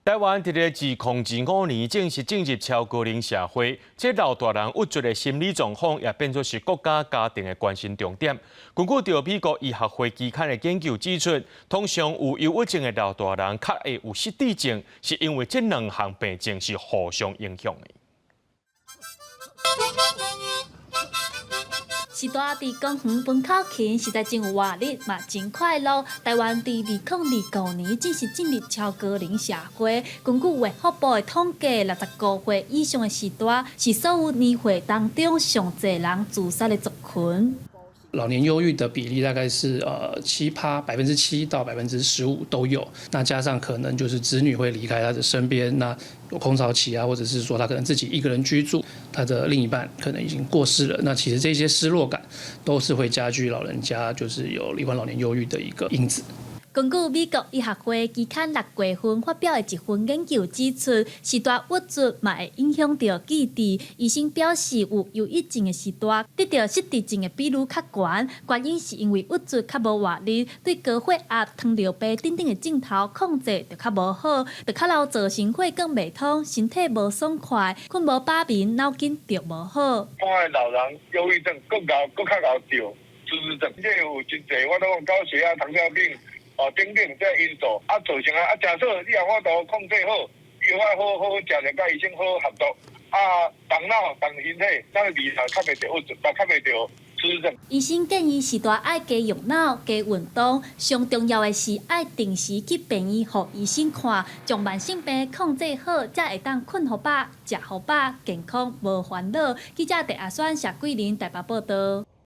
台灣佇咧2025年正式進入超高齡社會，這老大人鬱卒的心理狀況也變作是國家家庭的關心重點。根據著美國醫學會期刊的研究指出，通常有憂鬱症的老大人較會有失智症，是因為這兩項病症是互相影響的。序大佇公園歕口琴，實在真有活力，嘛真快樂。台灣佇2025年正式進入超高齡社會。根據衛福部的統計，65歲以上的序大是所有年歲當中上濟人自殺的族群。老年憂鬱的比例大概是7趴，7%到15%都有。那加上可能就是子女會離開他的身邊，那有空巢期啊，或者是說他可能自己一個人居住，他的另一半可能已經過世了。那其實這些失落感都是會加劇老人家就是有罹患老年憂鬱的一個因子。根據美國醫學會期刊6月份發表的一份研究指出，序大鬱卒嘛會影響著記憶。醫生表示，有憂鬱症的序大得著失智症的比率較懸，原因是因為鬱卒較無活力，對高血壓、糖尿病等等的症頭控制就較無好，就較老造成血管袂通，身體無爽快，睏無飽眠，腦筋就無好。我的老人憂鬱症閣𠢕閣較𠢕著失智症，這有真濟，我攏講高血壓、糖尿病。哦，等等這因素啊，造成啊啊，假設你若法度控制好，藥愛好好好食，著佮醫生好好合作，啊，動腦動身體，咱未來較袂著鬱卒，較袂著失智症。醫生建議序大愛加用腦、加運動，上重要的是愛定時去病院予醫生看，將慢性病控制好，才會當睏予飽、食予飽，健康無煩惱。記者鄭阿選、謝桂林台北報導。